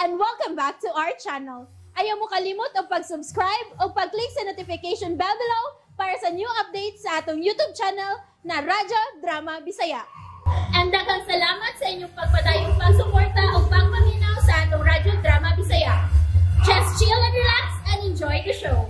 And welcome back to our channel. Ayaw mo kalimot og pag-subscribe o pag-click sa notification bell below para sa new updates sa atong YouTube channel na Radyo Drama Bisaya. And daghang salamat sa inyong pagpadayong pagsuporta o pagpaminaw sa atong Radyo Drama Bisaya. Just chill and relax and enjoy the show.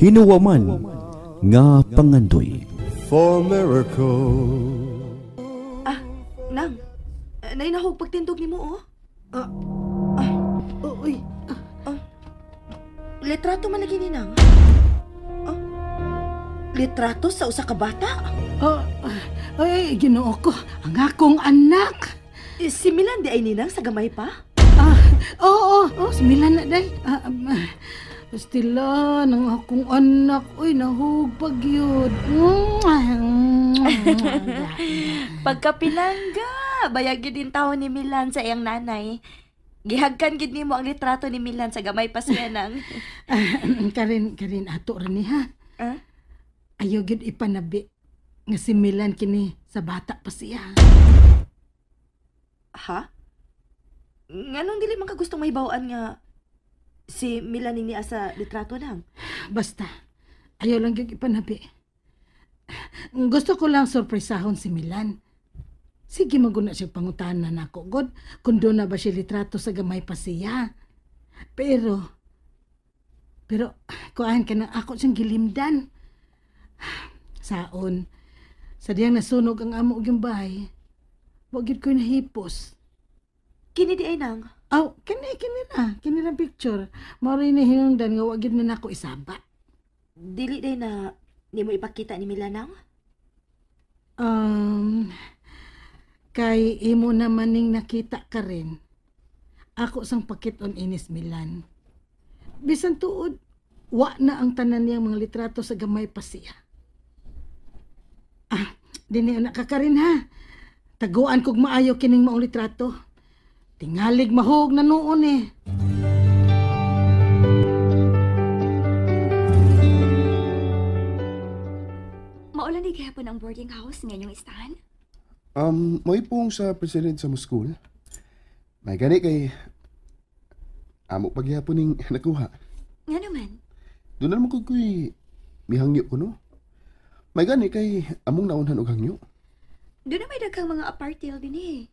Hinuwaman nga pangandoy. For miracle. Ah, Nang. Nainahog pagtindog nimo oh. Oh, uy, Litrato man lagi ni Nang. Ah, litrato sa usa ka bata? Oh, ay, Ginoo ko, ang akong anak. Eh, si Milan di ay ninang sa gamay pa? Ah, oo, oh, si Milan na day. Ah, Pastila, ng akong anak, uy, nahugpag yun. Pagkapilangga, bayag gid din taon ni Milan sa iyang nanay. Gihagkan gid nimo ang litrato ni Milan sa gamay pa siya nang. Ah, Karin, Karin, ato ra ni ha. Ah? Ayaw gyud ipanabi nga si Milan kini sa bata pa siya. Ha? Nganong dili man ka gustong mahibaw-an nga si Milan ni niya sa litrato nang? Basta, ayaw lang gyud ipanabi. Gusto ko lang sorpresahon si Milan. Sige, maguna siya pangutana nako, God, kung doon na ba siya litrato sa gamay pa siya. Pero, kuan ka na ako siyang gilimdan. Saon, sa diyang nasunog ang amo yung bahay, wa gyud ko'y nahipos. Kini di ay nang. Aw, kini, kini na, kini na picture. Mao rin ni hinungdan nga wa gyud na nako isaba. Dili day na nimo ipakita ni Milan nang? Kay imo naman ning nakita ka rin. Ako sang pakit-on inis Milan. Bisan tuod, wa na ang tanan niyang mga litrato sa gamay pa siya. Ah, dini na ka karin ha. Taguan kog maayo kining maong litrato. Tingalig mahog na noon eh. Maulan di gihapon ang boarding house nga inyong istahan? May pong sa president sa mo school. May gani kay amo pagyapon ning nakuha. Nga naman. Doon na naman ko ko'y mihangyo ko no. May gani kay among naunhan og hangyo. Doon na may daghang mga apartel din eh.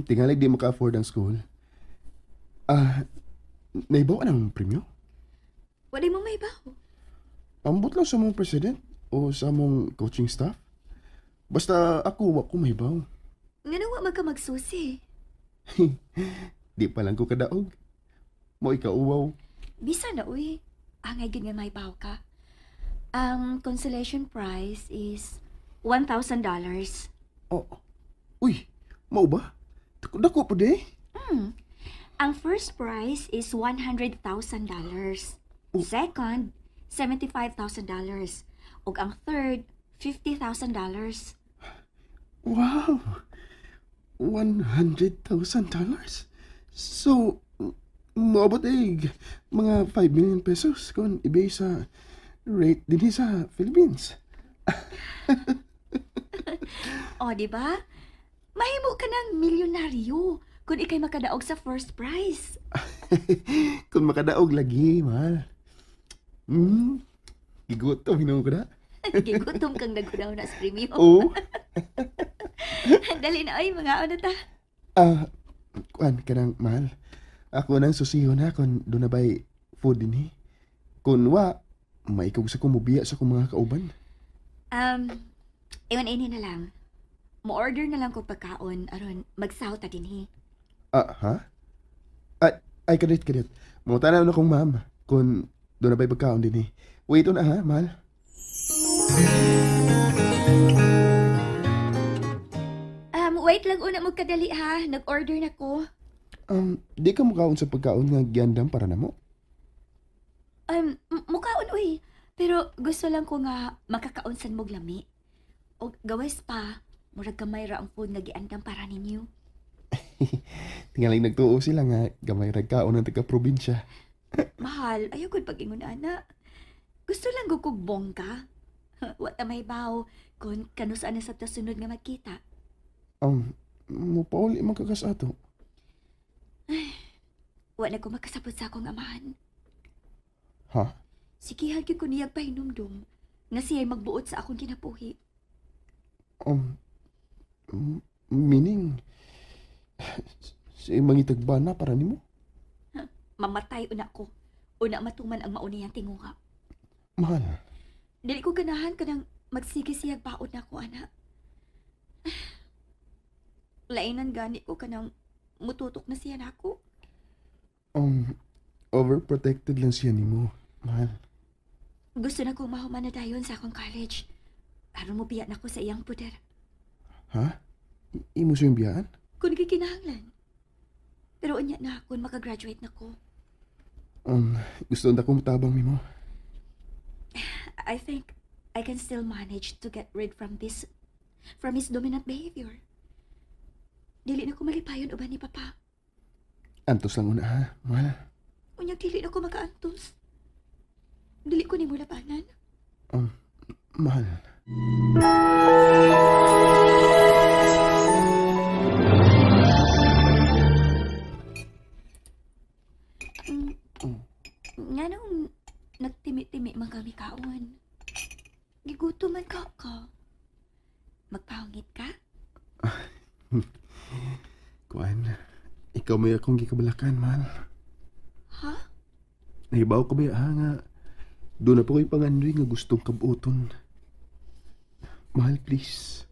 Tingalig di maka-afford ang school. Ah, naibaw ang premyo? Wala mo may baho. Ambot lang sa mong president o sa mong coaching staff. Basta ako, wa ko mahibaw. Nga wa man ka magsusi. Di pa lang ko kadaog. Mo ikaw uwaw. Bisa na uy. Angay gyud nga may baho ka. Ang consolation prize is $1,000. Oh. Uy, mao ba? Dako, dako po di. Ang first prize is $100,000. Oh. Second, $75,000. Ug ang third, $50,000. Wow! $100,000? So, moabot eh, mga 5 million pesos kung ibay sa rate din sa Philippines. O, di ba? Mahimo ka ng milyonaryo kung ikay makadaog sa first prize. Kung makadaog lagi, mahal. Gigutom, hinuon ko na. Gigutom kang nagudaw na sa premyo. Oo. Dali na ay, mga ano ta. Ah, kuan ka nang mahal. Ako nang susiho na kung doon na ba'y food din eh. Kung wa, maikog sa kumubiya sa kong mga kauban. Iwan ini na lang. Mo-order na lang ko pagkaon aron magsaw ta dinhi. Ah, ha? Ay, ay, kadit, kadit. Mutana na kong ma'am kung doon na ba'y pagkaon din eh. Wait on ha, mahal. Wait lang una mo kadali ha. Nag-order na ko. Di ka mukaon sa pagkaon nga giandam para namo? Mukaon uy. Pero gusto lang ko nga makakaon san mog lami. Og gawas pa, murag gamay ra ang food nga giandam para ninyo. Tingaling nagtuo sila nga gamay ra kaon ang taga-probinsya. Mahal, ayaw gud pag-ingon ana. Gusto lang gud kog bongga. Wa ta may baw kung kanus ana sa sunod nga magkita. Mupauli man ka kas ato. Wa na ko makasabot sa akong amahan. Ha? Sigihan gyud ko niyag pahinumdum nga siya'y magbuot sa akong kinabuhi. Meaning, siya mangitagba na para nimo? Mamatay una ko. Una matuman ang mauniyang tinguha. Mahal. Dili ko ganahan kanang magsige siyag baod na ko, anak. Lainan gani ko kanang mututok na siya nako. Overprotected lang siya nimo, mahal. Gusto na kong mahuman na dayon sa akong college. Aron mo biya nako sa iyang puder. Ha? Imo siyang biyaan? Kung gikinahanglan. Pero unya na kung makagraduate na ko. Gusto na akong tabang nimo. I think I can still manage to get rid from his dominant behavior. Dili na ko malipayon uban ni Papa. Antos lang una ha, mahal. Unyag dili na ko makaantos. Dili ko nimo labanan. Mahal. Nga nung nagtimi-timi man kami kaon. Gigutom man ka ka. Magpahungit ka? Kuan, ikaw may akong gikabalakan, mahal. Ha? Nahibaw ko ba ha nga doon na po ko'y pangandoy nga gustong kabuoton. Mahal, please.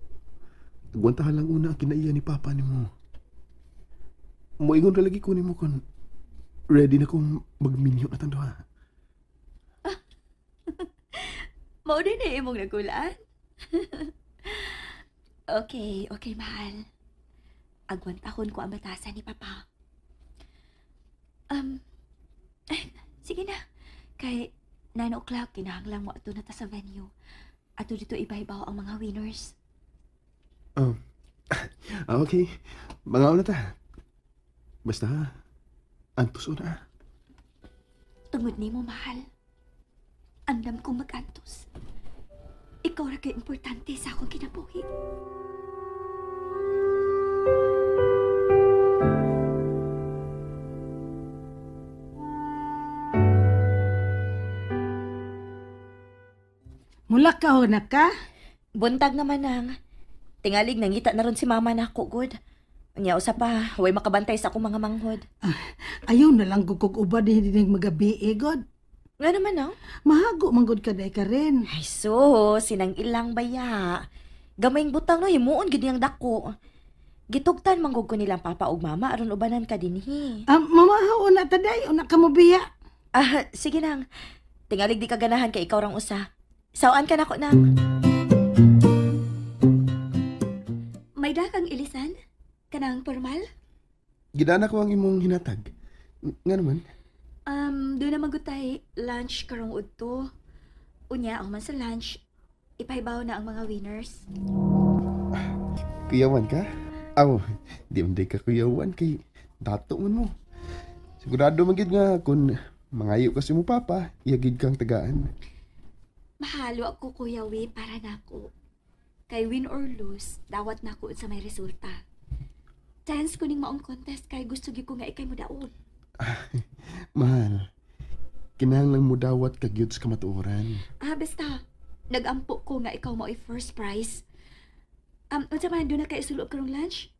Agwantahan lang una ang kinaiya ni Papa ni mo. Moingon ra lagi ko nimo kon ready na kong magminyo na tando ha. Mao din na imong nagulaan. Okay, okay, mahal. Agwantahon ko ang batasan ni Papa. Sige na. Kay 9 o'clock, kinahanglan mo ato na ta sa venue. Ato dito ibahibaw ang mga winners. Okay. Mga na ta. Basta, antos una. Tungod nimo, mahal. Andam kong mag-antos. Ikaw ra kay importante sa akong kinabuhi. Mula ka ho na ka? Buntag naman nang. Tingalig nangita na ron si mama na ako, good. Nya usa pa, way makabantay sa akong mga manghod. Ayaw na lang gugog uba din hindi magabi, eh, god. Nga naman, no? Mahago manggod ka day ka rin. Ay, so, sinang ilang baya. Gamayng butang no, himuon gid niyang dako. Gitugtan manggog ko nilang papa ug mama aron ubanan ka dinhi. Mama, una ta day, una ka mo biya. Sige nang. Tingalig di ka ganahan kay ikaw rang usa. Sawaan ka nako nang. May dakang ilisan? Kanang formal? Gidana ko ang imong hinatag. Nga naman? Doon naman gutay lunch karong udto. Unya, ako man sa lunch, ipahibaw na ang mga winners. Kuyawan ka? Aw, di man day ka kuyawan kay dato man mo. Sigurado man gid nga kung mangayo kasi mo papa, iyagid kang tagaan. Mahalo ako, Kuya Wi, para nako. Kay win or lose, dawat nako sa may resulta. Chance ko ning maong contest kay gusto gyud ko nga ikay mo daog. Mahal, kinahanglan mo dawat kag gyud sa kamatuoran. Basta, nagampo ko nga ikaw mao'y first prize. Unsa man doon na kay isulob karong lunch?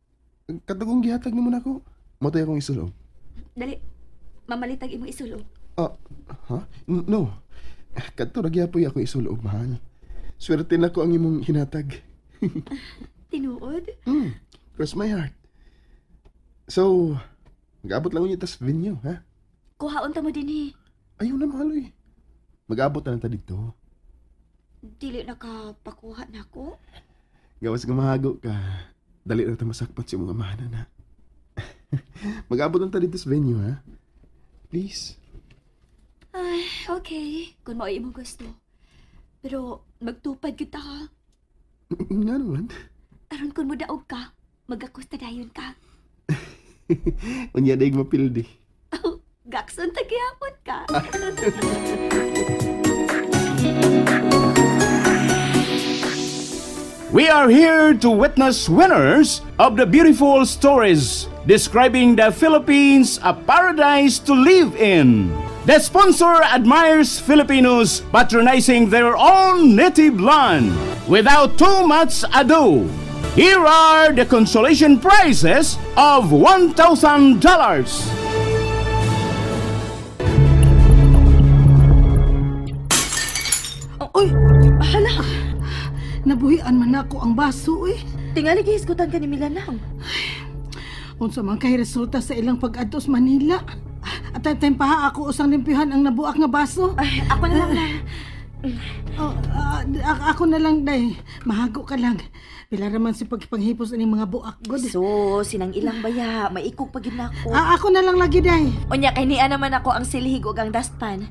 Katugong gihatag nimo nako. Mo tay akong isulob. Dali, mamalitag imong isulob. Ha? No. Kadto ra gyapoy ako isulob, mahal. Swerte na ko ang imong hinatag. Tinuod? Cross my heart. So, mag-abot lang unya tas venue, ha? Kuhaon ta mo dinhi. Ayaw na, mahal, oy. Mag-abot na lang ta dito. Dili na ka pakuha na ko. Gawas nga mahago ka. Dali na ta masakpat sa imong amahan na. Mag-abot lang ta dito sa venue, ha? Please. Ay, okay. Kung mao'y imong gusto. Pero magtupad kita, ha? Nga naman. Aron kung mudaog ka, magakusta dayon ka. Unya daig mapildi. Oh, gakson tagyapon ka. We are here to witness winners of the beautiful stories describing the Philippines a paradise to live in. The sponsor admires Filipinos patronizing their own native land. Without too much ado, here are the consolation prizes of $1,000. Uy, hala. Nabuhian man ako ang baso eh. Tingali gihisgutan ka ni Milan lang. Unsa man kay resulta sa ilang pag-adto sa Manila. At time pa ako usang limpyuhan ang nabuak nga baso. Ay, ako na lang na. Oh, ako na lang, day. Mahago ka lang. Pila raman si pagpanghipos ining mga buak gud. So, sinang ilang baya, maikog pa gid nako. Ako na lang lagi, day. Unya kay niya naman ako ang silhig ug ang dustpan.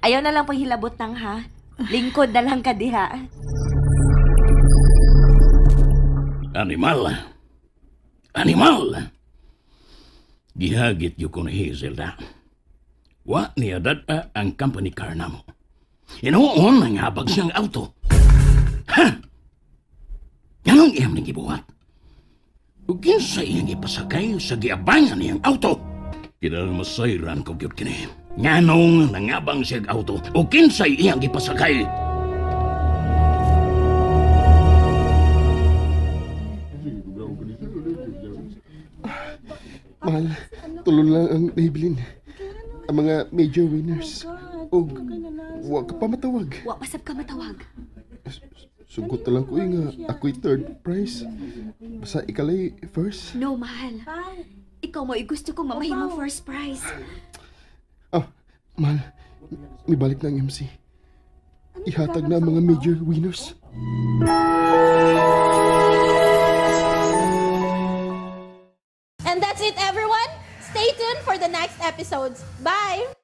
Ayaw na lang paghilabot nang ha. Lingkod na lang ka diha. Animal. Animal. Gihagit yung ko ni Hazel da. Wa niya dada ang company car namo. Inuon ang habag siyang auto. Ha? Ganong iyang ning gibuhat? Ug kinsa iyang ipasakay sa giabangan niyang auto? Kinahanglan masayran ko gyud kini. Nganong nangabang siyang auto? Ug kinsa iyang ipasakay? Mahal, tulo lang ang nahibilin. Ang mga major winners. Og wa ka pa matawag. Wa pa sab ka matawag. Sugot na lang ko nga ako'y third prize. Basta ikalay first. No, mahal. Ikaw mo gusto kong mamahimong first prize. Ah, mahal. Mibalik na ang MC. Ihatag na ang mga major winners. And that's it, everyone. Stay tuned for the next episodes. Bye!